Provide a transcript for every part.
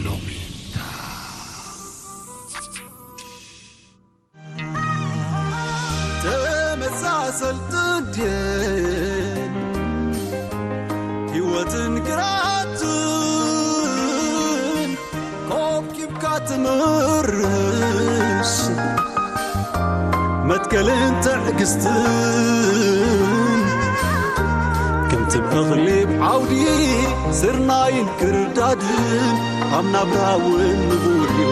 ሎሚታ ተመሳሰልቲ እንድየን ህይወትን ግራትን ኮብኪብካ ትምርሽ መትከልን ትዕግስትን ከምቲ እኽሊ ዓውዲ ስርናይን ክርዳድን ኣብ ናብራ እውን ንቡር እዩ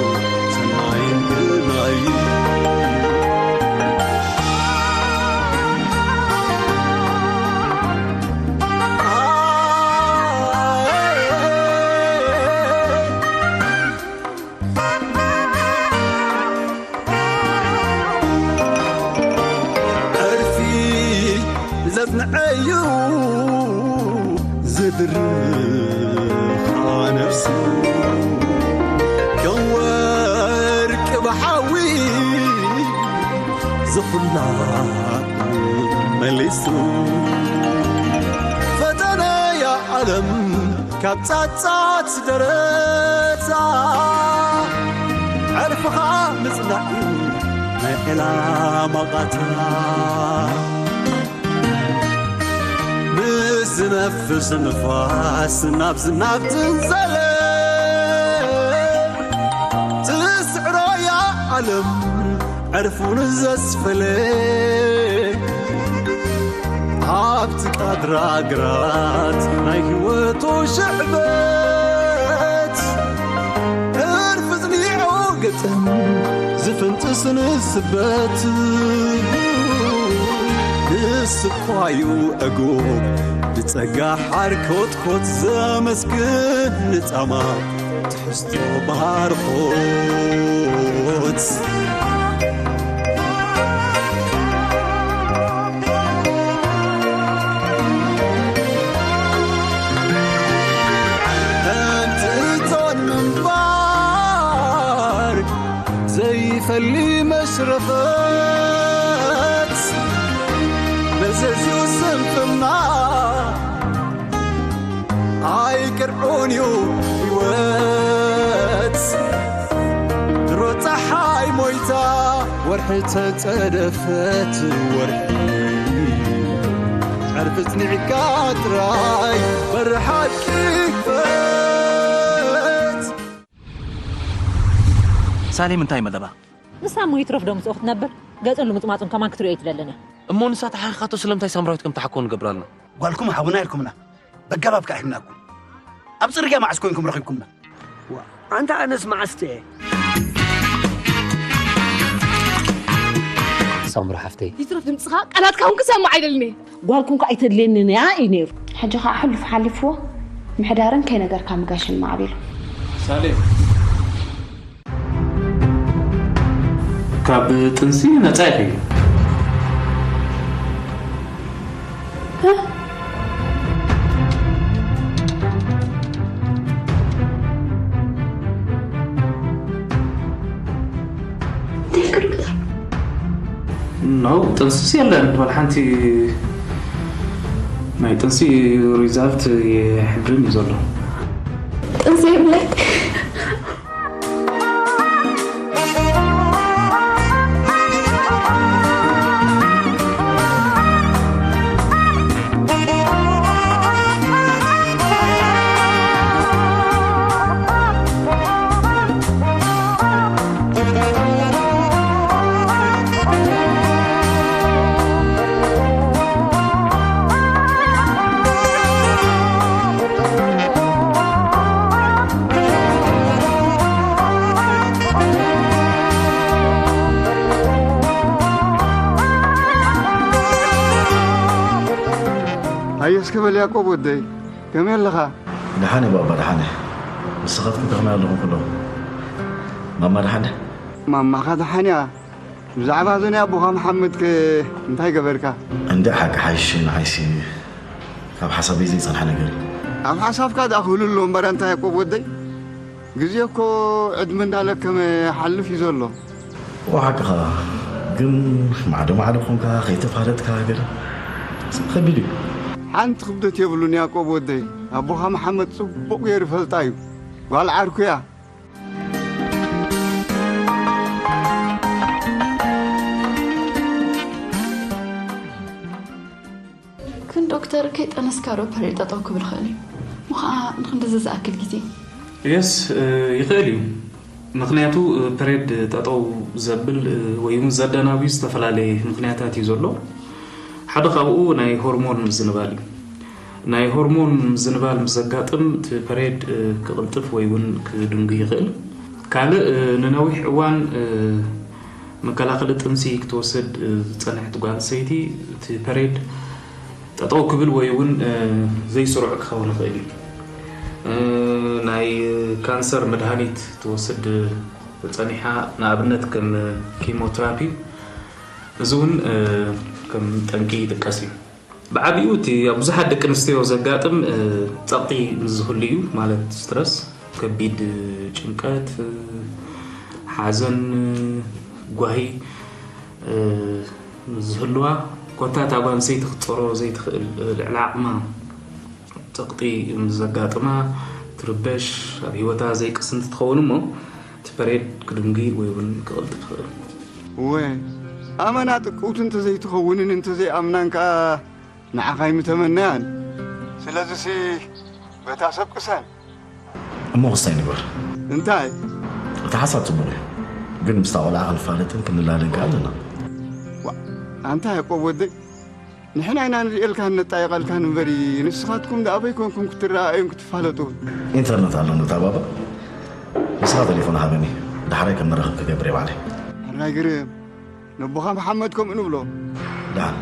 ሰናይን ግርናይን። ዕርፊ ዘጽንዐዩ ዝድርኻ ነፍሱ ከም ወርቂ ብሓዊ ዝኹላ መሊሱ ፈተነያ ዓለም ካብ ጻጻት ደረታ ዕርፍኻ ምጽናዕ እዩ ናይ ዕላማ ቓታ። ምስ ዝነፍስ ንፋስ ናብ ዝናብ ትንዘለ ትስዕሮያ ዓለም ዕርፉን ዘስፈለ ኣብቲ ቃድራ ግራት ናይ ህይወቱ ሽዕበት ዕርፊ ዝኒዖ ገጥም ዝፍንጥስ ንስበት ንስኳዩ ዕጉብ ብጸጋ ሓርኮትኮት ዘመስግን ንጻማ ትሕዝቶ ባርኾት። ከምቲ እቶን ምንባር ዘይፈሊ መሽረፈት መዘዝኡ ስንፍና ኣይቅርዑን እዩ ህይወት ድሮ ፀሓይ ሞይታ ወርሒ ተፀደፈት ወርሒ ዕርፊ ፅኒዕካ ጥራይ በሪ ሓቂ ክፈት። ሳሌም እንታይ መደባ? ንሳ እሞ ይትረፍ ዶ ምስኡ ክትነብር? ገጽን ልምጽማጹን ከማን ክትርእዮ ኣይትደልን እያ። እሞ ንሳ ተሓኺኻቶ ስለምንታይ ሳምራዊት ከም ትሓኮ ንገብራ ኣለና? ጓልኩም ሓውና ኢልኩምና በጋባብ ከኣ ሂብናኩም። ኣብ ጽርግያ መዓስ ኮይንኩም ረኺብኩምና? ኣንታ ኣነስ መዓስ ጥየ። ሳምራ ሓፍተይ። ይትረፍ ድምጽኻ ቃላትካ እውን ክሰምዕ ኣይደልን እየ። ጓልኩም ከኣ ኣይተድልየንን እያ እዩ ነይሩ። ሕጂ ከኣ ሕሉፍ ሓሊፍዎ ምሕዳርን ከይነገርካ ምጋሽን ማዕቢሉ። ሳሌም። ካብ ጥንሲ ነጻ ኢኺ። እንታይ ክርግታ ነው ጥንስስ የለን በል ሓንቲ ናይ ጥንሲ ሪዛልት የሕብርን እዩ ዘሎ። ጥንሲ የብለይ። ሃየ እስከ በል ያቆብ ወደይ፣ ከመይ ኣለኻ? ደሓን እየ ባባ፣ ደሓን እየ። ንስኻትኩም ከ ከመይ ኣለኹም ኩሎም? ማማ ደሓን ድያ? ማማኻ ደሓን እያ። ብዛዕባ እዚ ናይ ኣቦኻ መሓመድከ እንታይ ገበርካ? እንድዒ ሓቂ ሓይሽ ንዓይሲ ካብ ሓሳበይ ዘይጸንሐ ነገር እዩ። ኣብ ሓሳብካ ደኣ ክህሉ ኣሎ እምበር ኣንታ ያቆብ ወደይ። ግዜ እኮ ዕድመ እንዳለከመ ይሓልፍ እዩ ዘሎ። እወ ሓቅኻ፣ ግን ማዕዶ ማዕዶ ኾንካ ከይተፋለጥካ ገለ ከቢድ እዩ። ሓንቲ ክብደት የብሉን ያቆብ ወደይ። ኣቦኻ መሓመድ ጽቡቕ ገይሩ ይፈልጣ እዩ። ጓል ዓርኩ እያ። ግን ዶክተር ከይጠነስካ ዶ ፐሬድ ጠጠው ክብል ይኽእል እዩ? እሞ ኸዓ ንኽንድዚ ዝኣክል ግዜ? የስ፣ ይኽእል እዩ። ምኽንያቱ ፐሬድ ጠጠው ዘብል ወይ እውን ዘደናጉ ዝተፈላለየ ምኽንያታት እዩ ዘሎ። ሓደ ካብኡ ናይ ሆርሞን ምዝንባል እዩ። ናይ ሆርሞን ምዝንባል ምስ ዘጋጥም እቲ ፐሬድ ክቕልጥፍ ወይ እውን ክድንጉ ይኽእል። ካልእ ንነዊሕ እዋን መከላኸሊ ጥንሲ ክትወስድ ዝፀንሐት ጓል ሰይቲ እቲ ፐሬድ ጠጠው ክብል ወይ እውን ዘይስሩዕ ክኸውን ይኽእል እዩ። ናይ ካንሰር መድሃኒት ትወስድ ጸኒሓ ንኣብነት ከም ኪሞትራፒ እዚ እውን ከም ጠንቂ ይጥቀስ እዩ። ብዓቢኡ እቲ ኣብ ብዙሓት ደቂ ኣንስትዮ ዘጋጥም ጸቕጢ ምስ ዝህሉ እዩ፣ ማለት ስትረስ፣ ከቢድ ጭንቀት፣ ሓዘን፣ ጓሂ ምስ ዝህልዋ፣ ኮታ እታ ጓል ኣንስተይቲ ክትጸሮ ዘይትኽእል ልዕሊ ዓቕማ ጸቕጢ ምስ ዘጋጥማ ትርበሽ፣ ኣብ ህይወታ ዘይቅስንቲ ትኸውን እሞ እቲ ፐሬድ ክድንጉ ወይ እውን ክቕልጥፍ ይኽእል። እወ፣ ኣመና ጥቅውቲ እንተዘይትኸውንን እንተዘይኣምናን ከኣ ንዓኻ ኣይምተመነያን። ስለዚሲ በታ ሰብ ቅሰን። እሞ ክስታይ ንግበር። እንታይ? እቲ ሓሳብ ጽቡቕ እዩ፣ ግን ምስታ ቆልዓ ክንፋለጥን ክንላለይን ከኣ ኣለና። ዋእ፣ ኣንታ ያቆብ ወደይ፣ ንሕና ኢና ንርእየልካን ነጣይቐልካን እምበሪ፣ ንስኻትኩም ደኣ ኣበይ ኮንኩም ክትረኣእዩን ክትፋለጡ? ኢንተርነት ኣሎ ነታ ባባ። ንስኻ ተሌፎን ሃበኒ፣ ዳሕራይ ከም ንራኸብ ክገብር እየ ባዕለይ። ሕራይ ግርም፣ ነቦኻ መሓመድ ከምኡ ንብሎ። ደሓን፣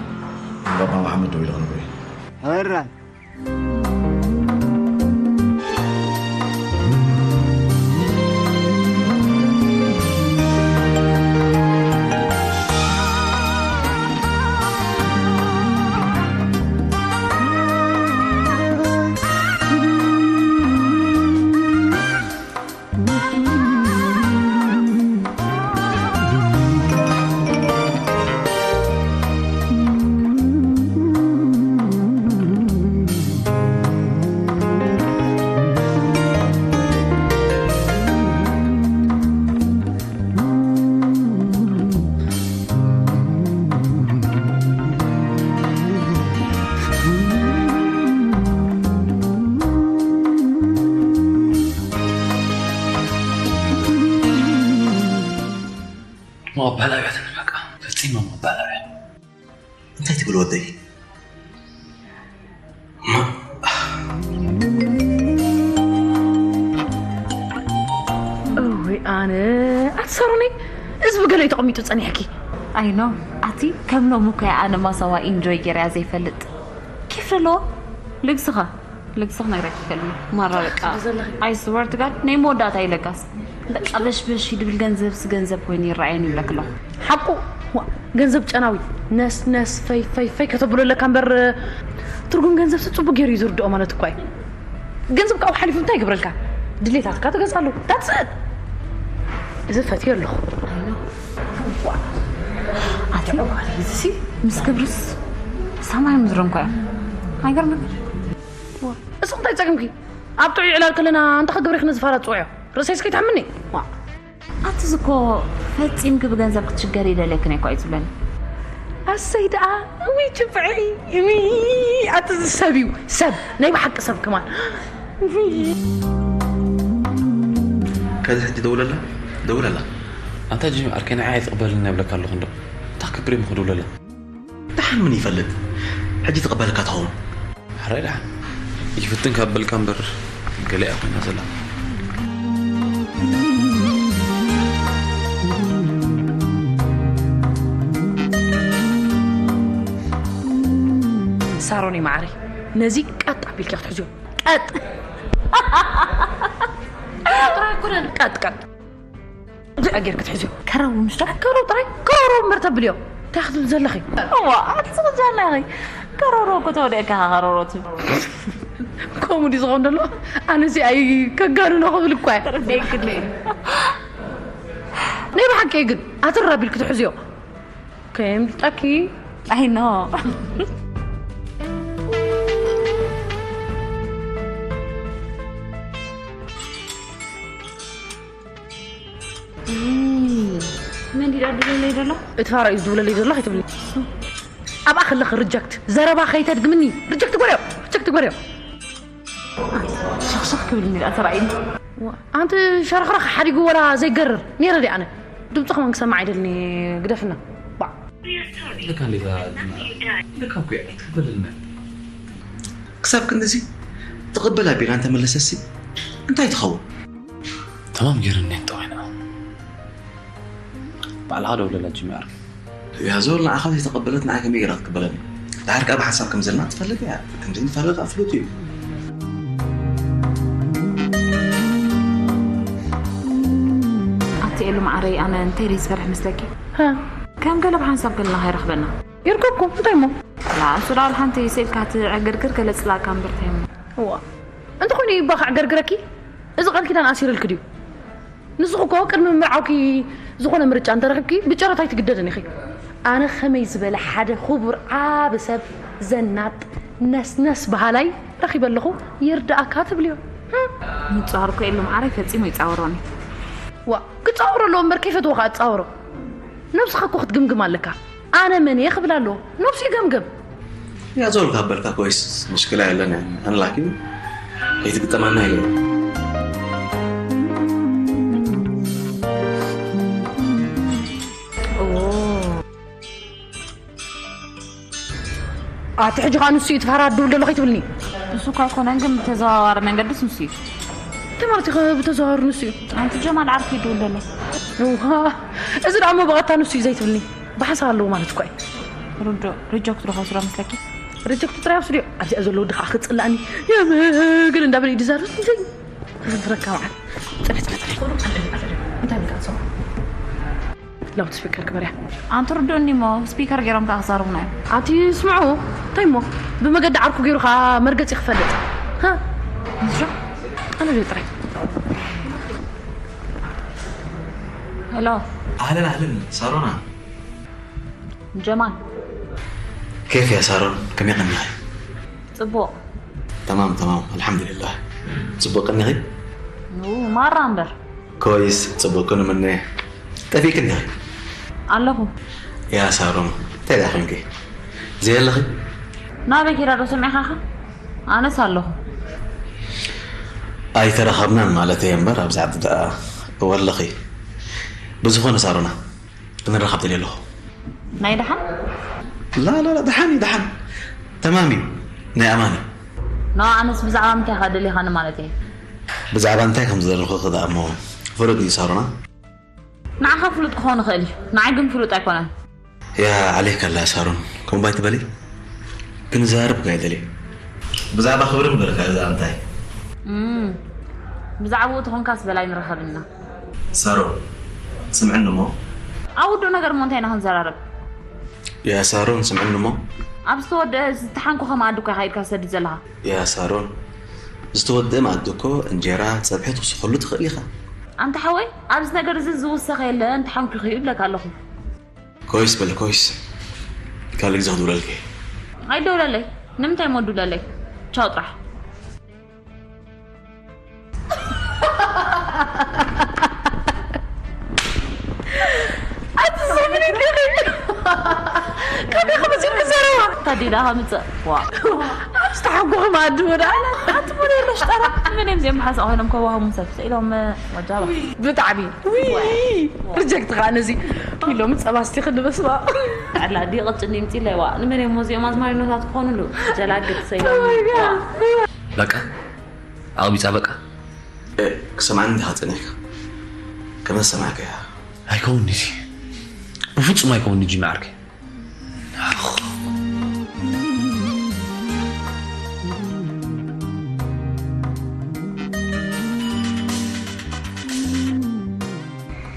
ንባባ መሓመድ ደዊለ ክንብሎ እዩ። ሕራይ። መቐባል ኣብያትኒ በቃ ፈጺመ መቐባል ኣብያ። እንታይ ትብል ወደይ? እውይ ኣነ ኣትሰሩኒ። እዚ ብገለ እዩ ተቐሚጡ ጸኒሕኪ። ኣይኖ ኣቲ ከም ሎሚ እኮ እያ ኣነ ማሳዋ ኢንጆይ ገይረያ ዘይፈልጥ። ኬፍ ኣለዎ ልግስኻ ልግስኽ ነግረኪ ከሉ ማራ በቃ። I swear to God ናይ መወዳእታ እዩ ለጋስ። በቃ በሽበሽ ይድብል ገንዘብስ ገንዘብ ኮይኑ ይረኣየኒ ይብለኪ ኣለኹ። ሓቁ ዋእ ገንዘብ ጨናዊ ነስ ነስ ፈይ ፈይ ፈይ ከተብሎ ኣለካ እምበር ትርጉም ገንዘብሲ ጽቡቅ ገይሩ እዩ ዝርድኦ ማለት እኳ እዩ። ገንዘብ ካብኡ ሓሊፉ እንታይ ይገብረልካ? ድሌታትካ ትገዝኣሉ that's it። እዚ ፈትዮ ኣለኹ። ኣቲ እዚሲ ምስ ክብርስ ሰማይ ምድርን እኳ እዮም። ኣይገርምክ? እሱ እንታይ ጸገምኪ? ኣብ ጥዑይ ዕላል ከለና እንታይ ክገብር ኢኺ ነዚ ፋራ ትጽውዕዮ? ርእሰይስ ከይትሕምኒ። ኣቲ ዝኮ ፈጺምኪ ብገንዘብ ክትሽገሪ ይደልየክን እኮ እዩ ዝብለኒ። ኣሰይ ደኣ እውይ ችብዒ እውይ ኣቲ እዚ ሰብ እዩ ሰብ ናይ ብሓቂ ሰብ ከማን ከዚ ሕጂ ደውለላ ደውለላ ኣንታ ጂም ዓርከይ ንዓይ ኣይትቕበልኒ ይብለካ ኣለኹ እንዶ እንታይ ክገብር እየ ክድውለላ ደሓን ምን ይፈልጥ ሕጂ ትቕበለካ ትኸውን ሓራይ ደሓን ይፍትን ካብ በልካ እምበር ገለ እያ ኮይና ዘላ ሳሮን ማዓረይ ነዚ ቀጥ ኣቢልኪ ክትሕዝዮ ቀጥ ጥራይ ኣይኮነን ቀጥ ቀጥ እንታይ ጌርኪ ትሕዝዮ ከረው ምሽ ዶ ከረው ጥራይ ከረው እምበር ተብልዮ እንታይ ክትብል ዘለኺ እዋ ኣቲ ዝቕጃላ ኢኺ ከረውሮ እኮ ተወዲእካ ከረውሮ ትብል ከምኡ ድዩ ዝኸውን ዘሎ ኣነዚ ኣይ ከጋንኖ ክብል እኳ እየ ናይ ብሓቂ ግን ኣትር ኣቢልኪ ትሕዝዮ ከየምልጠኪ ኣይኖ ድውለለይ ዘሎ? እቲ ፋራ እዩ ዝድውለለይ ዘሎ ከይትብሊ። ኣብኣ ከለኺ ሪጀክት፣ ዘረባ ከይተድግምኒ። ሪጀክት ግበርዮ፣ ሪጀክት ግበርዮ። ሸኽሸኽ ክብል እንዲ ተራእዩኒ። ኣንቲ ሸረኽረኽ ሓዲጉ ወላ ዘይገርር ነይረ ዲ ኣነ። ድምፂ ከማን ክሰማዕ ኣይደልኒ። ግደፍና። ባዕ። ለካ እንዴታ ለካ እኮ እያ ትበለልና። ክሳብ ክንድዚ ትቕበል ኣቢላ እንተመለሰሲ እንታይ ትኸውን? ተማም ገይረኒ እንተ ኮይና ባዕልኻ ደውለላ ጅሚ ዓርኪ። ያዞር ንዓኻ ዘይተቐበለት ንዓይ ከመይ ገይራ ክትቅበለኒ? ድሓር ከኣ ብሓንሳብ ከም ዘለና ትፈልጥ እያ። ከም ዘይንፈላለ ከኣ ፍሉጥ እዩ። ኣቲ ኤሉ ማዓረይ፣ ኣነ እንታይ ደይ ዝፈርሕ መስለኪ? ሃ? ከም ገለ ብሓንሳብ ገለና ከይረኽበና። ይርከብኩም፣ እንታይ እሞ? ላ፣ እሱ ደኣ ሓንቲ ስኢልካ ትዕገርግር ገለ ጽላእካ እምበር እንታይ እሞ? እዋ፣ እንተኾይኑ ይባ ክዕገርግረኪ? እዚ ቃል ኪዳን ኣሲርልኪ ድዩ? ንስኺ እኮ ቅድሚ ምርዓውኪ ዝኾነ ምርጫ እንተረኺብኪ ብጨረታ ኣይትግደድን ኢኺ። ኣነ ከመይ ዝበለ ሓደ ክቡር ዓቢ ሰብ ዘናጥ ነስነስ በሃላይ ረኺበ ኣለኹ ይርድኣካ ትብልዮ። ህም። ምጽዋር እኮ የሎም ዓረይ ፈጺሙ ይጻወሮኒ። ዋ፣ ክጻወሮ ኣለዎ እምበር ከይፈትዎ ከኣ ትጻወሮ። ነብስኻ እኮ ክትግምግም ኣለካ። ኣነ መን እየ ክብል ኣለዎ። ነብሱ ይገምግም። ያዞር ካብ በልካ ኮይስ ምሽክላ የለን። ኣነ ላኪን ከይትግጠመና ኢለ። ኣቲ ሕጂ ኸኣ ንሱ እዩ እቲ ፋራ ድብል ዘሎ ከይትብልኒ። ንሱ እኳ ኣይኮነን፣ ግን ብተዘዋዋሪ መንገድስ ንሱ እዩ። እንታይ ማለት እዩ ብተዘዋዋሪ ንሱ እዩ? ኣንቲ ጀማል ዓርኪ ይድውል ዘሎ። እዋ፣ እዚ ደኣ እሞ ብቐጥታ ንሱ እዩ ዘይትብልኒ። ብሓንሳብ ኣለዎ ማለት እኳ እዩ። ርዶ፣ ሪጀክት ዶ ከስሮ መስለኪ? ሪጀክት ጥራይ ወስድዮ። ኣብዚኣ ዘሎ ወዲ ኸኣ ክጽላእኒ። የመግል እንዳበለ እዩ ዝዛረብ። እንታይ? ፍረካ መዓል። ጽናሕ፣ ጽናሕ፣ ጽናሕ። እንታይ ብልካ ትሰምዖ? ላውድ ስፒከር ግበርያ። ኣንቲ ርድኡኒ እሞ ስፒከር ገይሮም ከኣ ክዛረቡና እዮም። ኣቲ ስምዑ፣ እንታይ እሞ? ብመገዲ ዓርኩ ገይሩ ከኣ መርገጺ ክፈልጥ። ሃ? ንሱ? ኣነ ድየ ጥራይ? ሄሎ። ኣህለን፣ ኣህለን፣ ሳሮና። ጀማል። ኬፍ እያ ሳሮን፣ ከመይ ቀኒኺ? ጽቡቕ። ተማም፣ ተማም፣ ኣልሓምዱሊላህ። ጽቡቕ ቀኒኺ? ው፣ ማራ እምበር። ኮይስ፣ ጽቡቕ ክንምነ። ጠፊእኪ እንዲኺ? ኣለኹ። ያ ሳሮን፣ እንታይ ደኣ ኮንኪ? ዘየለኺ? ናበይ ኬዳ ዶ ሰሚዕኻኻ? ኣነስ ኣለኹ። ኣይተራኸብናን ማለት እየ እምበር፣ ኣብዚ ዓዲ ደኣ እወ ኣለኺ። ብዝኾነ ሳሮና፣ ክንራኸብ ደልየ ኣለኹ። ናይ ደሓን? ላ፣ ላ፣ ላ፣ ደሓን እዩ፣ ደሓን። ተማም እዩ። ናይ ኣማን እዩ። ኖ፣ ኣነስ ብዛዕባ ምንታይ ኢኻ ደሊኻኒ ማለት እየ? ብዛዕባ እንታይ ከም ዝደለኹኺ ደኣ እሞ ፍሉጥ እዩ ሳሮና። ንዓኻ ፍሉጥ ክኸውን ይኽእል እዩ። ንዓይ ግን ፍሉጥ ኣይኮነን። ያ ዓለይካ ኣላ ሳሮን፣ ከምኡ ኣይትበሊ። ክንዘራረብ እኮ እየ ደልየ። ብዛዕባ ክብሪ እምበር እዛ እንታይ? እም፣ ብዛዕባኡ ተኾንካስ በላይ ንራኸብ ኢና። ሳሮን፣ ስምዕኒ እሞ። ኣብ ውዱእ ነገር እሞ እንታይ ኢና ክንዘራረብ? ያ ሳሮን፣ ስምዕኒ እሞ። ኣብ ዝተወደአ ዝተሓንኮኸ መኣዲ እኮ ኢኻ ኢድካ ትሰድድ ዘለኻ። ያ ሳሮን፣ ዝተወደአ መኣዲ እኮ እንጀራ፣ ጸብሒ ትውስኸሉ ትኽእል ኢኻ። ኣንታ ሓወይ፣ ኣብዚ ነገር እዚ ዝውሰኸ የለን፣ ተሓንኪኹ እዩ እብለካ ኣለኹ። ኮይስ በል ኮይስ። ካልእ ግዜ ክድውለልኪ። ኣይደውለለይ። ንምንታይ እሞ ድውለለይ? ቻው ጥራሕ። ኣቲ ዘመን እንዲኺ። ከመይ ከምዚ ክዘረባ? ታዲላ ከምጽእ። ዋ። ኣብ ዝተሓጎኹ መኣዲ ወዳ። ኣቲ ወደ የለሽ ጠራ። ምን እዮም እዚኦም ሓሳብ ኮይኖም ከዋህሙ ሰብ ኢሎም ወጃባ። ብጣዕሚ። ውይ። ሪጀክት ኸኣ ነዚ። ኢሎም ጸባ እስቲ ክንበስባ። ኣላ ዲ ቅጭን ይምጺለይ ዋ። ንመን እዮም እዚኦም ኣዝማሪኖታት ክኾኑሉ? ጀላግት ሰይሎም። Oh my God። በቃ። ኣቕቢጻ በቃ። እ፣ ክሰምዓኒ እንዲኻ ጸኒሕካ? ከመ ዝሰማዕካያ? ኣይከውንን'ዚ። ብፍጹም ኣይከውንን'ዚ መዓርከይ።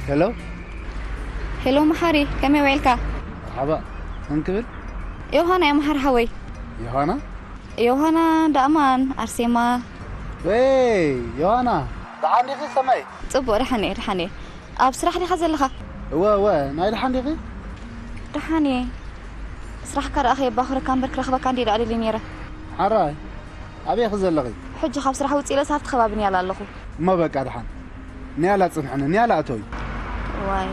ሄሎ። ሄሎ መሓሪ፣ ከመይ ውዒልካ? መርሓባ። መን ክብል? ዮሃና እየ መሓሪ ሓወይ። ዮሃና? ዮሃና፣ ዳእማን፣ ኣርሴማ። ወይ ዮሃና፣ ደሓን ዲኺ ከመይ? ጽቡቕ፣ ደሓን እየ፣ ደሓን እየ። ኣብ ስራሕ ዲኻ ዘለኻ? እወ፣ እወ፣ ናይ ደሓን ዲኺ? ደሓን እየ። ስራሕካ ደኣ ከየባኽረካ እምበር ክረኽበካ እንድየ ደኣ ደልየ ነይረ። ሓራይ፣ ኣበይ ኢኺ ዘለኺ? ሕጂ ካብ ስራሕ ውጽእ ኢለስ ኣብቲ ከባቢ ንያላ ኣለኹ። እሞ በቃ ደሓን። ንያላ ጽንሕኒ፣ ንያላ እቶይ። ዋይ፣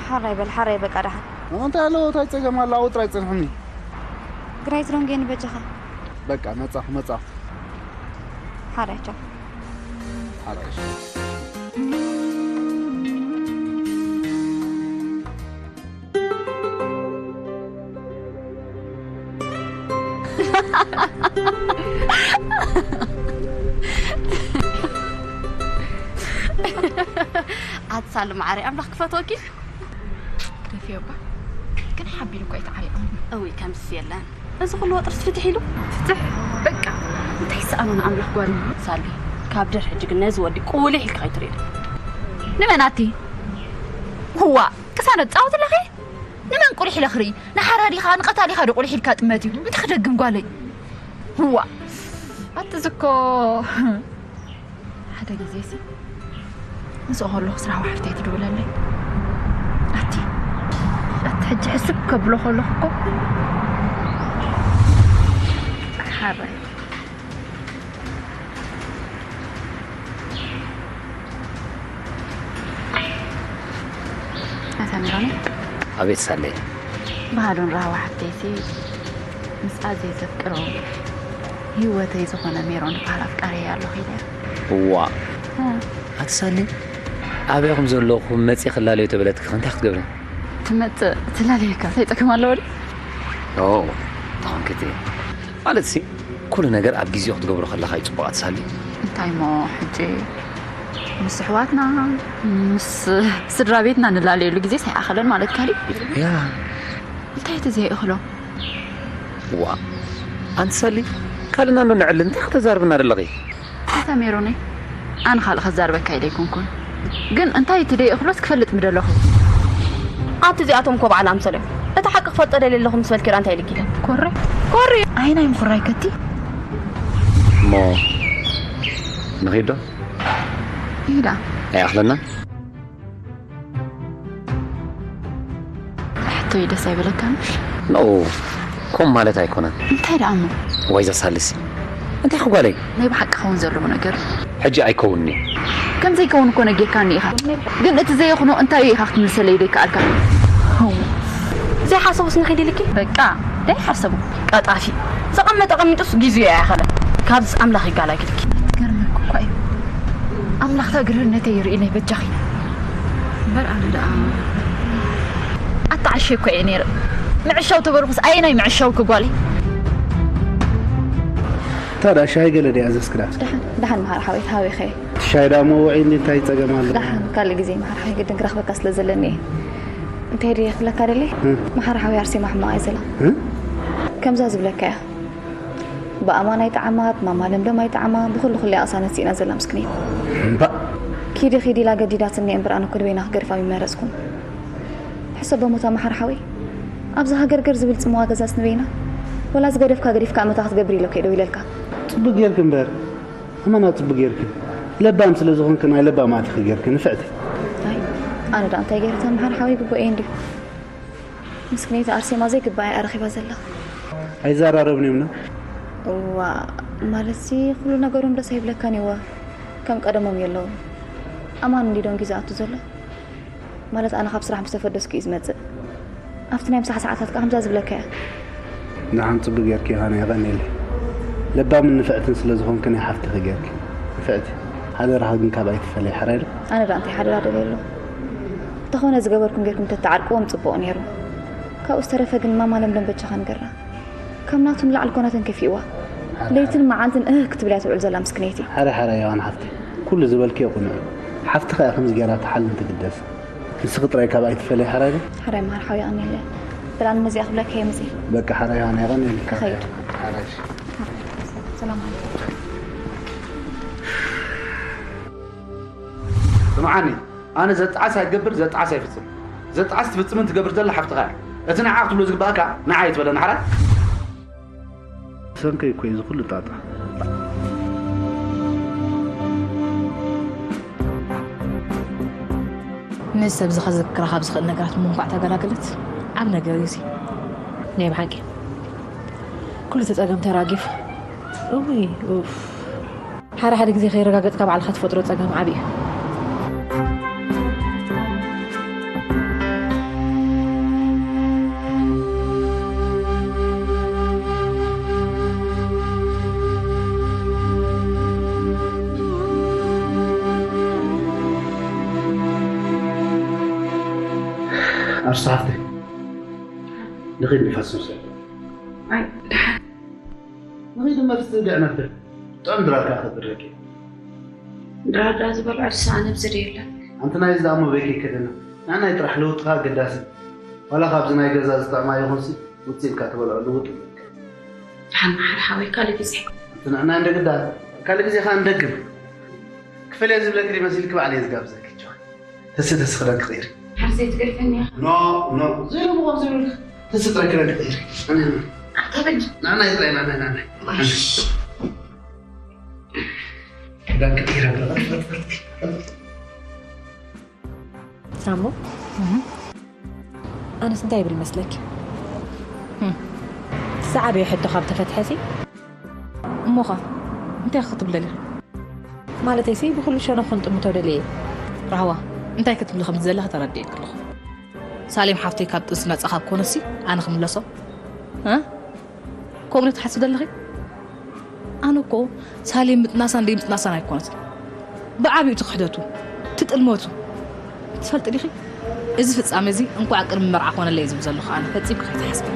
ሓራይ በል ሓራይ በቃ ደሓን። እንታይ ኣለዎ እንታይ ጸገም ኣለ ኣብኡ ጥራይ ጽንሕኒ። ግራይ ትሮንጌ ንበጃኻ። በቃ መጻኹ መጻኹ። ሓራይ ቻው። ሓራይ። ኣትሳሉ ማዓረይ ኣምላኽ ክፈትወኪ። ግደፍዮ እባ። ግን ሓቢሉ እኮ ኣይተዓሪቐን። እውይ ከምስ የለን። እዚ ኩሉ ወጥርስ ፍትሕ ኢሉ። ፍትሕ በቃ እንታይ ይሰኣኖ ንኣምላኽ ጓል። ሳሊ ካብ ድር ሕጂ ግን ነዚ ወዲ ቁሊሕ ኢልካ ኣይትርእዮ። ንመን ኣቲ? ህዋ ቅሳነት ጻወት ኣለኺ? ንመን ቁሊሕ ኢለ ክርኢ? ንሓራ ዲኻ ንቐታሊኻ ዶ ቁሊሕ ኢልካ ጥመት እዩ? እንታይ ክደግም ጓለይ? ህዋ ኣቲ ዝኮ ሓደ ግዜ ሲ ምስኡ ከለኹ ስራሕ ሓፍተይ ትድውለለይ። ኣቲ ኣቲ ሕጂ ሕስብ ከብሎ ከለኹ እኮ ሓራይ ኣታ ሜሮን ኣቤት ሳለይ። ባህሉን ራህዋ ሓፍተይሲ ምስኣ ዘይ ዘፍቅሮ ህይወተይ ዝኾነ ሜሮን ዝበሃል ኣፍቃሪ ኣለኹ ኢለ። እዋ ኣቲ ሳሊ ኣበይኹም ዘለኹም መፂ ክላለዩ ተበለትኪ እንታይ ክትገብሪ? ትመፅእ ትላለየካ እንታይ ፀገም ኣለዎ ድዩ? ኦ ተኾንክቲ ማለት ሲ ኩሉ ነገር ኣብ ግዜኡ ክትገብሮ ከለኻ እዩ ፅቡቕ ኣቲ ሳሊ። እንታይ እሞ ሕጂ ምስ ኣሕዋትና ምስ ስድራ ቤትና ንላለየሉ ግዜ ኣይኣኸለን ማለት ካሊ ያ እንታይ እቲ ዘይእኽሎ? ዋ ኣንቲ ሳሊ ካልእና እንዶ ንዕሊ እንታይ ክተዛርብና ደለኺ? ኣታ ሜሮነይ ኣነ ካልእ ከዛርበካ ኢለ ኣይኮንኩን ግን እንታይ እቲ ደይእኽሎስ ክፈልጥ ምደለኹ። ኣንቲ እዚኣቶም እኮ በዓል ኣምሰል እዮም። እቲ ሓቂ ክፈልጦ ደልየ ኣለኹ ምስ በልኪ ደኣ እንታይ ኢልኪ? ኮረ ኮሪ ኣይናይ ምኹራይ ከቲ እሞ ንኺዶ ኢዳ ኣይኣኽለና። ሕቶይ ደስ ኣይበለካን? ኖ ኮም ማለት ኣይኮነን። እንታይ ደኣ እሞ? ዋይ ዘሳልሲ እንታይ ክጓለይ? ናይ ብሓቂ ክኸውን ዘለዎ ነገር ሕጂ ኣይከውንኒ። ከም ዘይከውን እኮ ነጊርካኒ ኢኻ። ግን እቲ ዘይኹኖ እንታይ ኢኻ ክትምልሰለይ ዘይከኣልካ? ዘይሓሰቡስ ንኺድ ኢልኪ? በቃ ደይ ሓሰቡ። ቀጣፊ ዘቐመጠ ቀሚጡስ ጊዜኡ ኣይኣኸለን። ካብዚስ ኣምላኽ ይጋላግልኪ። ትገርመኪ እኳ እዩ። ኣምላኽ ተግርህነተይ ይርኢ ናይ በጃኺ። እምበር ኣነ ደኣ ኣተዓሸ እኮ እየ ነይረ። ምዕሻው ተበልኩስ ኣየናይ ምዕሻው ክጓለይ? ታዲያ ሻሂ ገለ ድያ ዘስክዳ? ደሓን ደሓን መሃር ሓወይ ሃበይ ኸየ። ሻይ ደኣ መውዒ እንዲ እንታይ ጸገም ኣሎ? ደሓን ካልእ ግዜ መሃር ሓወይ ግድን ክረኽበካ ስለ ዘለኒ እየ። እንታይ ድየ ክብለካ ደልየ? እ? መሓር ሓወይ ኣርሴማ ሕማቕ እያ ዘላ። እ? ከምዛ ዝብለካ እያ። ብኣማን ኣይጠዓማ፣ ብማማ ለምለም ኣይጠዓማ፣ ብኹሉ ኩሉ እያ ቅሳነት ስኢና ዘላ ምስክነይ። እምባእ። ኪዲ ኪዲ ኢላ ገዲዳትኒ እምበር ኣነ እኮ ንበይና ክገድፋ ኣይመረጽኩን። ሕሰቦ ሞታ መሓር ሓወይ። ኣብዛ ሃገርገር ዝብል ጽምዋ ገዛስ ንበይና? ወላ ዝገደፍካ ገዲፍካ እመታ ክትገብር ኢለ እኮ እየ ደው ኢለልካ። ጽቡቅ ጌርኪ እምበር። ኣማና ጽቡቅ ጌርኪ። ለባም ስለ ዝኾንኪ ናይ ለባም ኣቲኺ ጌርኪ ንፍዕቲ። ኣይ ኣነ ደኣ እንታይ ገይረ እታ መሓር ሓወይ ግቡእ እየ እንድዩ። ምስክነይቲ ኣርሴማ ዘይግባኣ እያ ረኺባ ዘላ። ኣይዘራረብን እዮም ና። እዋ ማለትሲ ኩሉ ነገሮም ደስ ኣይብለካን እዋ ከም ቀደሞም የለውን። ኣማን እንዲ ደንጊ ዝኣቱ ዘሎ ማለት ኣነ ካብ ስራሕ ምስ ተፈደስኩ እዩ ዝመጽእ። ኣብቲ ናይ ምሳሕ ሰዓታት ከኣ ከምዛ ዝብለካ እያ። ንዓን ጽቡቅ ጌርኪ ኢኻ ናይ የቐንየለይ። ለባምን ንፍዕትን ስለ ዝኾንኪ ናይ ሓፍትኺ ጌርኪ። ንፍዕቲ ሓደራኺ ግን ካብ ኣይትፈለይ ሓራይ ዶ? ኣነ ደኣ እንታይ ሓደራ ደልየ ኣሎ? እንተኾነ ዝገበርኩም ጌርኩም ተተዓርቅዎም ጽቡቕ ነይሩ። ካብኡ ዝተረፈ ግን ማማ ለምለም በጃኻ ንገራ። ካብ ናቱ ንላዕሊ ኮነ ተንከፊእዋ። ለይትን መዓልትን እህ ክትብል እያ ትውዕል ዘላ ምስክነይቲ። ሓረ ሓረ የዋን ሓፍቲ ኩሉ ዝበልክዮ ቅኑዕ እዩ። ሓፍትኻ እያ ከምዚ ጌራ ትሓልን ትግደስ። ንስኺ ጥራይ ካብ ኣይትፈለይ ሓራይ ዶ? ሓራይ መሃር ሓው የቐንየለይ። በላ ነዚኣ ክብለካ እየ ምጺ። በቃ ሓራይ የዋን የቐንየለይ። ክኸይድ። ሓራይ። ሰላም ዓለይኩም። ስምዓኒ፣ ኣነ ዘጣዓስ ኣይገብር፣ ዘጣዓስ ኣይፍጽም። ዘጣዓስ ትፍጽምን ትገብር ዘላ ሓፍትኻ እያ። እቲ ንዓ ክትብሎ ዝግባእካ ንዓ እዩ ትበለኒ ሓራይ። ብሰንከይ እኮ እዩ እዚ ኩሉ ጣጣ። ምስ ሰብ ዝኸዝክራ ካብ ዝኽእል ነገራት ምንኳዕ ተገላገለት። ዓብ ነገር እዩ እዚ። ናይ ብሓቂ። ኩሉ እቲ ጸገም ተራጊፉ። እውይ፣ ኡፍ። ሓደ ሓደ ግዜ ከይረጋገጽካ ባዕልኻ ትፈጥሮ ጸገም ዓቢ እዩ። ኣርሳሕቲ ንኺድ ንፋስ ንውሰድ። ኣይ፣ ደሓን። ንኺድ እመ ትጽግዕ ነብር። ጥዑም ድራር ከኣ ክድረኪ። ድራር ዳ ዝበልዖ ድስ ኣነ ብዝደ የለን። ኣንቲ ናይ ዝዳሞ ቤኪ ከደና። ንዓናይ ጥራሕ ለውጥኻ ኣገዳሲ። ዋላ ካብዚ ናይ ገዛ ዝጥዕማ ይኹንሲ፣ ውጽእ ኢልካ ትበልዖ ልውጥ ይብለካ። ደሓን መሓሪ ሓወይ፣ ካልእ ግዜ። ኣንቲ ንዕና እንደግዳ፣ ካልእ ግዜ ኸኣ እንደግም። ክፈልየ ዝብለኪ ዲመሲልኪ ባዕለየ ዝጋብዘኪ ጆ። ተሲ ተሲ ክዳን ክቕይር። ሓር ዘይትገድፈኒ ኢኻ። ኖ፣ ኖ፣ ዘይሎ ምዃን ዘይብልካ። ተሲ ጥራይ ክዳን ክቕይር። ኣነ፣ ኣነ። ኣታ በጅ። ናና ይጥራይ፣ ናና፣ ናና። እሺ። ክዳን ክቕይር ኣለኻ። ሳሞ፣ ኣነስ እንታይ ይብል መስለኪ? እም። ዝዓበየ ሕቶ ካብ ተፈትሐሲ? እሞኻ፣ እንታይ ክትብለኒ? ማለተይሲ፣ ብኹሉ ሸነኹ ክንጥምቶ ደልየ እየ። ራህዋ፣ እንታይ ክትብሊ ከም ዝደለኺ ተረዲኤኪ ኣለኹ። ሳሌም ሓፍተይ ካብ ጥንሲ ነጻ ካብ ኮነሲ፣ ኣነ ክምለሶ? እ? ከምኡ ዶ ትሓስቢ ዘለኺ? ኣነ እኮ ሳሌም ምጥናሳን ዘይምጥናሳን ኣይኮነትን። ብዓቢኡ እቲ ክሕደቱ፣ እቲ ጥልመቱ። ትፈልጢ ዲኺ? እዚ ፍጻመ እዚ እንቋዕ ቅድሚ መርዓ ኮነለይ ዝብል ዘለኹ ኣነ፣ ፈጺምኪ ከይትሓስቢ።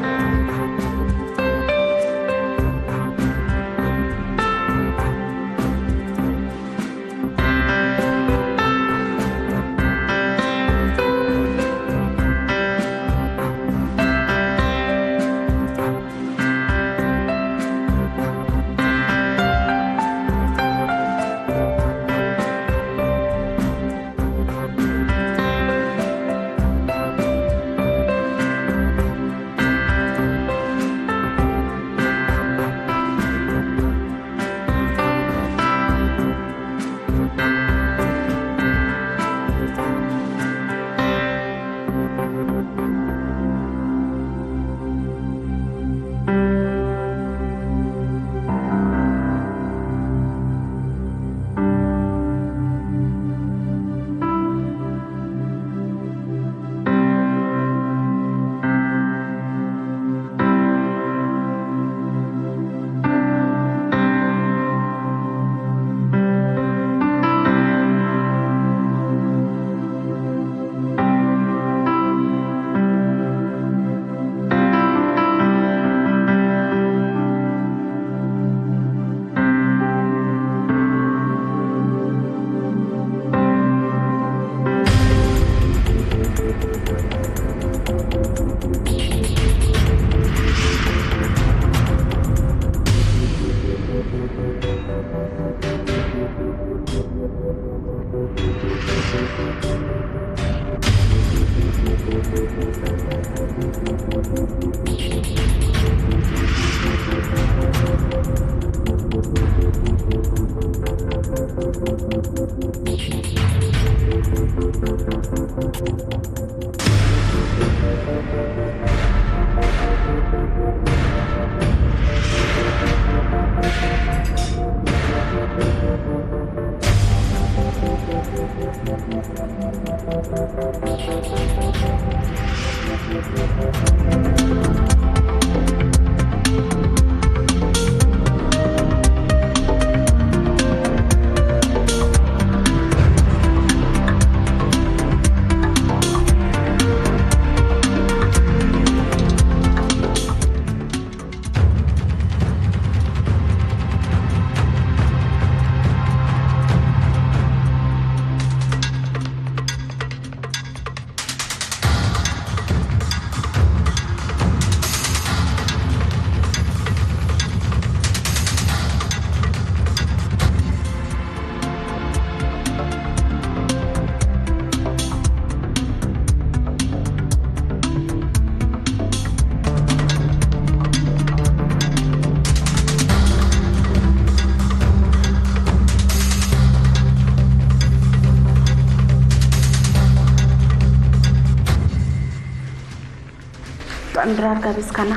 ጥዑም ድራር ጋቢዝካና።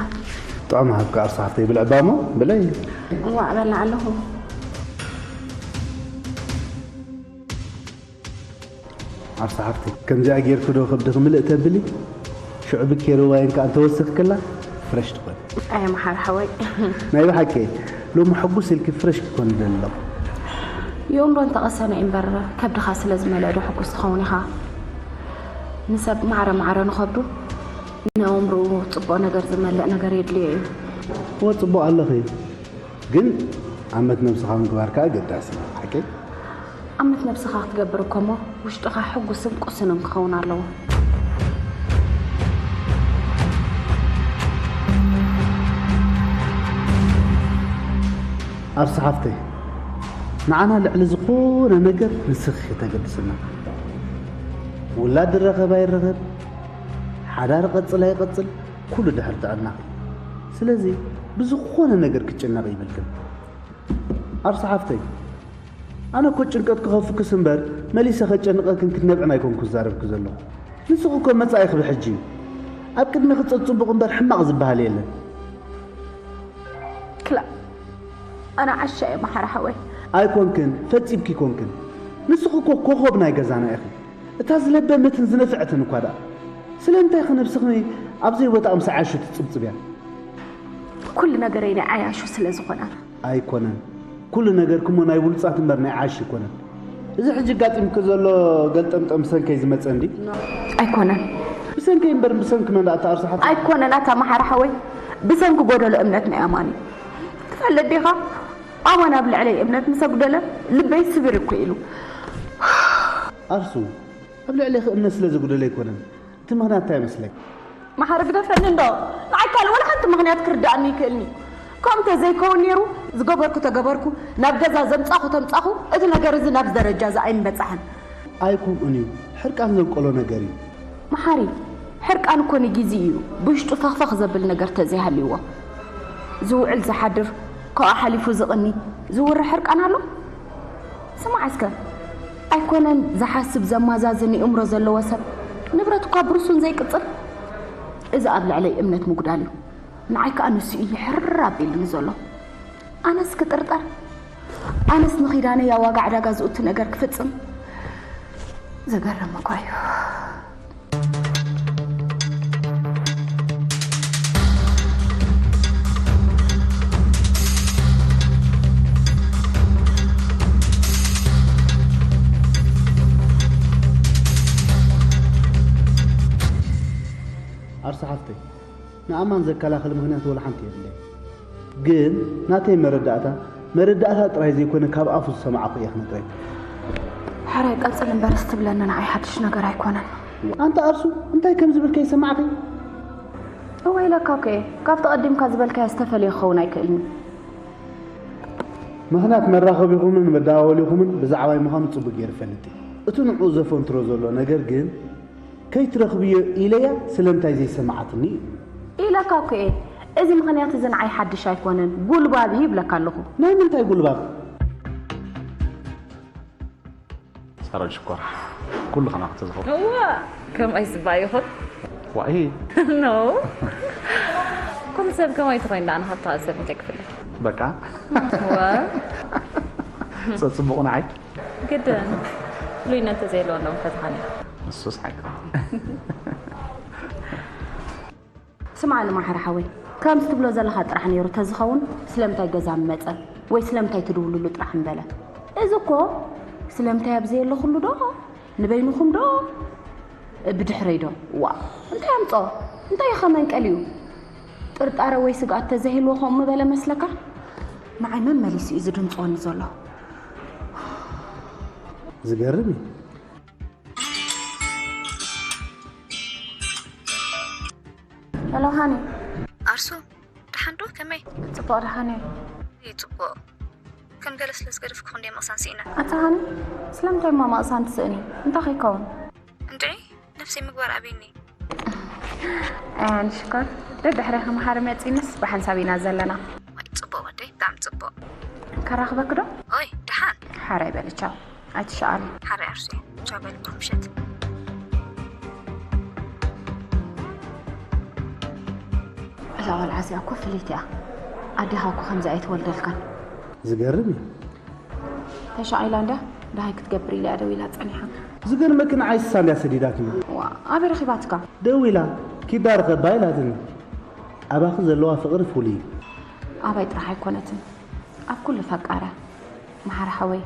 ጥዑም ሃብካ ኣርሳ ሓፍተይ፣ ብልዕባ እሞ ብለይ። እዋእ በላ ኣለኹ። ኣርሳ ሓፍተይ፣ ከምዚኣ ጌርኪ ዶ ከብድኺ ምልእ ተብሊ? ሽዑ ብኬሪ ዋይን ከኣ እንተወሲኽክላ ፍረሽ ትኾን። ኣየ መሓሪ ሓወይ። ናይ ብሓቂ ሎሚ ሕጉስ ኢልኪ ፍረሽ ክኮን ይደሊ ኣለኹ። ይኡም ዶ እንተቐሰነ እምበር ከብድኻ ስለ ዝመልአ ዶ ሕጉስ ትኸውን ኢኻ? ንሰብ ማዕረ ማዕረ ንኸብዱ ንኣእምሮኡ ጽቡቕ ነገር ዝመልእ ነገር የድልዮ እዩ። እወ ጽቡቕ ኣለኺ፣ ግን ኣመት ነብስኻ ምግባር ከኣ ኣገዳሲ እዩ። ሓቀይ? ኣመት ነብስኻ ክትገብር እኮ እሞ ውሽጥኻ ሕጉስን ቅሱንን ክኸውን ኣለዎ። ኣርሲ ሓፍተይ፣ ንዓና ልዕሊ ዝኾነ ነገር ንስኺ ተገድስና። ውላድ ይረኸብ ኣይረኸብ፣ ሓዳር ይቐጽል ኣይቐጽል፣ ኩሉ ድሕሪ ጥዕናኺ። ስለዚ ብዝኾነ ነገር ክትጭነቒ ይብልክን። ኣርሲ ሓፍተይ፣ ኣነ እኮ ጭንቀት ክኸፍክስ እምበር መሊሰ ከጨንቐክን ክትነብዕን ኣይኮንኩ ዝዛረብኪ ዘለኹ። ንስኺ እኮ መጻኢኺ ብሕጂ እዩ። ኣብ ቅድሚኺ ጸጽቡቕ እምበር ሕማቕ ዝበሃል የለን። ክላእ፣ ኣነ ዓሻ እየ መሓሪ ሓወይ። ኣይኮንክን፣ ፈጺምኪ ኣይኮንክን። ንስኺ እኮ ኮኾብ ናይ ገዛና ኢኺ። እታ ዝለበመትን ዝነፍዐትን እኳ ደኣ። ስለምንታይ ኢኺ ነብስኺ ኣብ ዘይቦታኣ ምስ ዓያሹ ትጽብጽብያ? ኩሉ ነገረይ ናይ ዓያሹ ስለ ዝኾነ። ኣይኮነን። ኩሉ ነገርኪ እሞ ናይ ብሉጻት እምበር ናይ ዓያሹ ኣይኮነን። እዚ ሕጂ ኣጋጢምኪ ዘሎ ገልጠምጠም ብሰንከይ ዝመጸ እንዲ? ኣይኮነን። ብሰንከይ እምበር ብሰንኪ መን ደኣ ትኣርሲ ሓፍተይ? ኣይኮነን ኣታ መሓሪ ሓወይ፣ ብሰንኪ ጎደሎ እምነት ናይ ኣማን እዩ። ትፈልጥ ዲኻ? ኣማን ኣብ ልዕለይ እምነት ምስ ኣጉደለ ልበይ ስብር እኮ ኢሉ። ኣርሱ፣ ኣብ ልዕሌኺ እምነት ስለ ዘጉደለ ኣይኮነን። እቲ ምኽንያት እንታይ ይመስለኪ? መሓሪ ግደፈኒ እንዶ። ንዓይ ካልእ ወላ ሓንቲ ምኽንያት ክርድኣኒ ይክእልኒ። ከምኡ እንተዘይከውን ነይሩ፣ ዝገበርኩ ተገበርኩ፣ ናብ ገዛ ዘምጻኹ ተምጻኹ፣ እቲ ነገር እዚ ናብዚ ደረጃ እዚ ኣይምበጻሕን። ኣይኮምኡን እዩ፣ ሕርቃን ዘንቀሎ ነገር እዩ። መሓሪ፣ ሕርቃን እኮ ንጊዜ እዩ፣ ብውሽጡ ፈኽፈኽ ዘብል ነገር ተዘይሃልይዎ። ዝውዕል ዝሓድር፣ ካብኡ ሓሊፉ ዝቕኒ፣ ዝውሪ ሕርቃን ኣሎ? ስማዕ እስከ፣ ኣይኮነን ዝሓስብ ዘማዛዝን ይእምሮ ዘለዎ ሰብ ንብረት እኳ ብርሱን ዘይቅጽል። እዚ ኣብ ልዕለይ እምነት ምጉዳል እዩ። ንዓይ ከኣ ንሱ እዩ ሕር ኣቢሉኒ ዘሎ። ኣነስ ክጥርጠር፣ ኣነስ ንኺዳነይ ኣብ ዋጋ ዕዳጋ ዝእቱ ነገር ክፍጽም። ዘገርም እኳ እዩ። ኣርሲ ሓፍተይ፣ ንኣማን ዘከላኽል ምኽንያት ወላ ሓንቲ የብለይ። ግን ናተይ መረዳእታ፣ መረዳእታ ጥራይ ዘይኮነ ካብ ኣፉ ዝሰማዕኹ እየ ክነግረኪ። ሕራይ ቀጽል እምበር፣ እስቲ ብለኒ፣ ንዓይ ሓድሽ ነገር ኣይኮነን። ኣንታ ኣርሱ፣ እንታይ ከም ዝብል ከይሰማዕኺ? እወ ኢለካ እኮ እየ። ካብቲ ቀዲምካ ዝበልካዮ ዝተፈልየ ክኸውን ኣይክእልን እዩ። ምኽንያት መራኸቢኹምን መደዋወሊኹምን ብዛዕባይ ምዃኑ ጽቡቕ ገይረ እፈልጥ እየ። እቲ ንዕኡ ዘፈንትሮ ዘሎ ነገር ግን ከይትረኽብዮ ኢለያ ስለምንታይ ዘይሰማዓትኒ እዩ። ኢለካ እኮ እየ። እዚ ምኽንያት እዚ ንዓይ ሓድሽ ኣይኮነን። ጉልባብ እዩ ይብለካ ኣለኹ። ናይ ምንታይ ጉልባብ? ሳሮን ሽኮር፣ ኩሉ ከማኺ ተዝኸውን። እዋ፣ ከምኣይ ዝባ ይኹን። ዋኢ ኖ፣ ኩሉ ሰብ ከማይ ተኾይኑ ደኣ ንኻብታ ሰብ እንታይ ክፍለ? በቃ እዋ፣ ጸጽቡቑ ንዓይ ግድን ፍሉይነት ተዘይለዎ እንዶ ምፈተኻኒ። ንሱስ ሓቂ። ስምዓኒ ማሕሪ ሓወይ፣ ከምዚ ትብሎ ዘለኻ ጥራሕ ነይሩ ተዝኸውን ስለምንታይ ገዛ ምመጸ ወይ ስለምንታይ ትድውልሉ ጥራሕ ምበለ። እዚ እኮ ስለምንታይ ኣብዚ የለኹሉ ዶ ንበይንኹም ዶ ብድሕረይ ዶ? ዋ፣ እንታይ ኣምጾ? እንታይ ኢኻ መንቀሊኡ? ጥርጣረ ወይ ስግኣት ተዘይህልዎ ከምኡ ምበለ መስለካ? ንዓይ መመሊሱ እዩ ዝድንጽወኒ ዘሎ። ዝገርም እዩ። ሄሎ ሃኒ። ኣርሱ፣ ደሓን ዶ? ከመይ? ጽቡቕ ደሓን እየ። ይጽቡቕ። ከም ገለ ስለ ዝገደፍኩ ክንደይ ምቕሳን ስኢነ። ኣታ ሃኒ፣ ስለምንታይ እማ ምቕሳን ትስእኒ? እንታይ ከይከውን? እንድዒ፣ ነብሰይ ምግባር ኣበይኒ? ኣያን ሽኮር፣ ደድሕሬኺ መሓሪ መጺእንስ ብሓንሳብ ኢና ዘለና። ወይ ጽቡቕ ወደይ፣ ብጣዕሚ ጽቡቕ። ከራኽበኪ ዶ? ኦይ፣ ደሓን። ሓራይ በሊ ቻው። ኣይትሸኣሊ። ሓራይ ኣርሱየ። ቻው በልኩም ምሸት። እዛ ቆልዓ እዚኣ እኮ ፍልይቲ እያ። ኣዴኻ እኮ ከምዚ ኣይትወልደልካን። ዝገርም እዩ። ተሻቒላ እንድያ ደሃይ ክትገብር ኢላ እያ ደው ኢላ ጸኒሓ። ዝገርመኪ ንዓይ ስሳ እንድያ ሰዲዳትኒ። ዋ፣ ኣበይ ረኺባትካ? ደው ኢላ ኪዳ ርኸባ ኢላትኒ። ኣባኺ ዘለዋ ፍቕሪ ፍሉይ እዩ። ኣባይ ጥራሕ ኣይኮነትን፣ ኣብ ኩሉ ፈቃር እያ። መሓሪ ሓወይ፣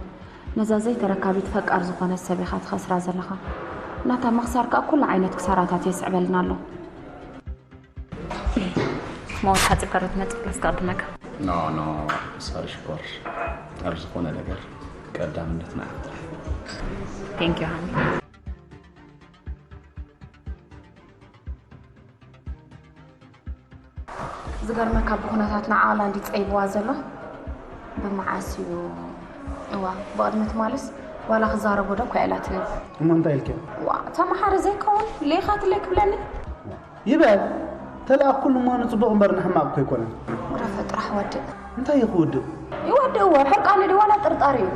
ነዛ ዘይተረካቢት ፈቃር ዝኾነት ሰብ ኢኻ ትኸስራ ዘለኻ። ናታ ምኽሳር ከኣ ኩሉ ዓይነት ክሳራታት የስዕበልና ኣሎ። ሞት ሓፂብ ካርድ መፅእ ፕላስ ክቕድመካ። ኖ ኖ፣ ሶሪ ሽኮር፣ ኣብ ዝኾነ ነገር ቀዳምነት ንዓኻ። Thank you honey። ዝገርመካ ብኩነታትና ዓቕላ እንዲ ጸይብዋ ዘሎ። ብመዓስ እዩ? እዋ ብቕድሚ ትማልስ ዋላ ክዛረቦ ዶ እኳ ኢላትኒ። እሞ እንታይ ኢልክዮ? ዋ ተመሓረ ዘይከውን ሌኻትለይ ክብለኒ። ይበል ተለኣኽኩሉ እሞ ንጽቡቕ እምበር ንሕማቕ እኮ ኣይኮነን። ግረፈ ጥራሕ ወድእ። እንታይ እዩ ክውድእ? ይወድእዎ ሕርቃኑ ድዩ ዋላ ጥርጣር እዩ?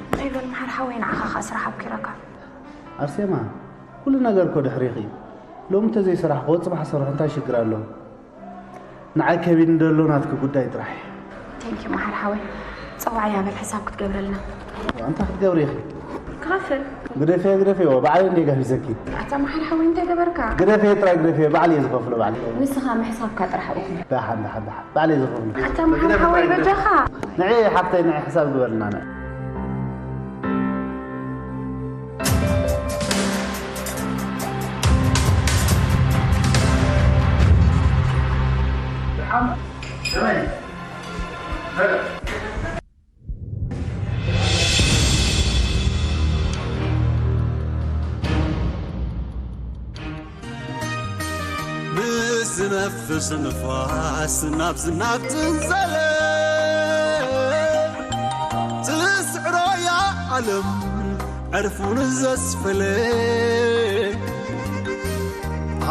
እንታይ በል መሓር ሓወይ ንዓኻ ኸኣ ስራሕ ኣብኪረካ። ኣርሴማ ኩሉ ነገር እኮ ድሕሪኺ። ሎሚ እንተዘይሰራሕክዎ ጽባሕ ሰርሑ እንታይ ሽግር ኣለዎ? ንዓይ ከቢድ እንደሎ ናትኪ ጉዳይ ጥራሕ እዩ። Thank you መሓር ሓወይ። ጸዋዕያ በል ሕሳብ ክትገብረልና። እንታይ ክትገብሪ ኢኺ? ክኸፍል። ግደፍዮ ግደፍዮ ባዕለይ እንድየ ጋቢዘኪ። ኣታ መሓር ሓወይ እንታይ ገበርካ? ግደፍዮ ጥራይ ግደፍዮ ባዕለይ እየ ዝኸፍሎ ባዕለይ። ንስኻ ምሕሳብካ ጥራሕ እኹ። ደሓን ደሓን ደሓን ባዕለይ እየ ዝኸፍሎ። ኣታ መሓር ሓወይ በጃኻ። ንዒ ሓፍተይ ንዒ ሕሳብ ግበርልና ንዒ። ምስ ዝነፍስ ንፋስ ናብ ዝናብ ትንዘለ ትስዕሮ እያ ዓለም ዕርፉን ዘስፈለ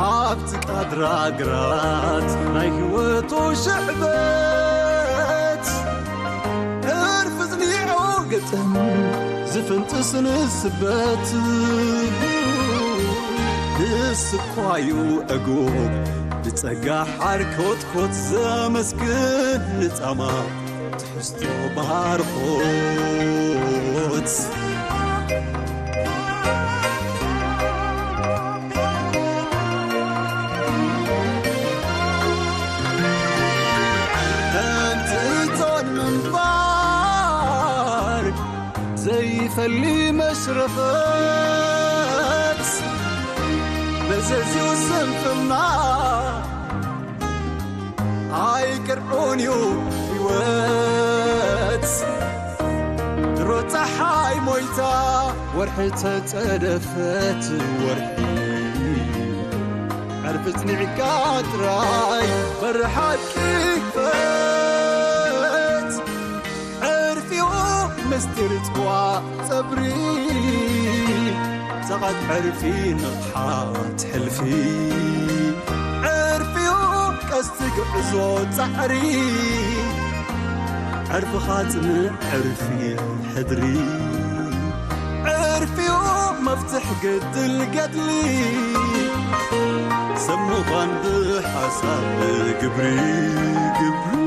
ኣብቲ ቃድራ ግራት ናይ ህይወቱ ሽዕበት ዕርፊ ዝኒዑ ግጥም ዝፍንጥስ ንስበት ንስኳዩ ዕጉብ ብጸጋ ሓርኮትኮት ዘመስግን ንጻማ ትሕዝቶ ባርኾት ከምቲ እቶን ምንባር ዘይፈሊ መሽረፈት መዘዝዩ ስንፍና ኣይቅርዑን እዩ ህይወት ድሮ ፀሓይ ሞይታ ወርሒ ተፀደፈት ወርሒ ዕርፊ ፅኒዕካ ጥራይ በሪ ሓቂ ክፈት ዕርፊኡ ምስጢር ፅዋ ፀብሪ ሰቓት ዕርፊ ንቕሓት ሕልፊ ዕርፊኡ ቀስቲ ጉዕዞ ፃዕሪ ዕርፍኻ ፅንዕ ዕርፊ ሕድሪ ዕርፊኡ መፍትሕ ግድል ገድሊ ሰብ ምዃን ብሓሳብ ግብሪ ግብሪ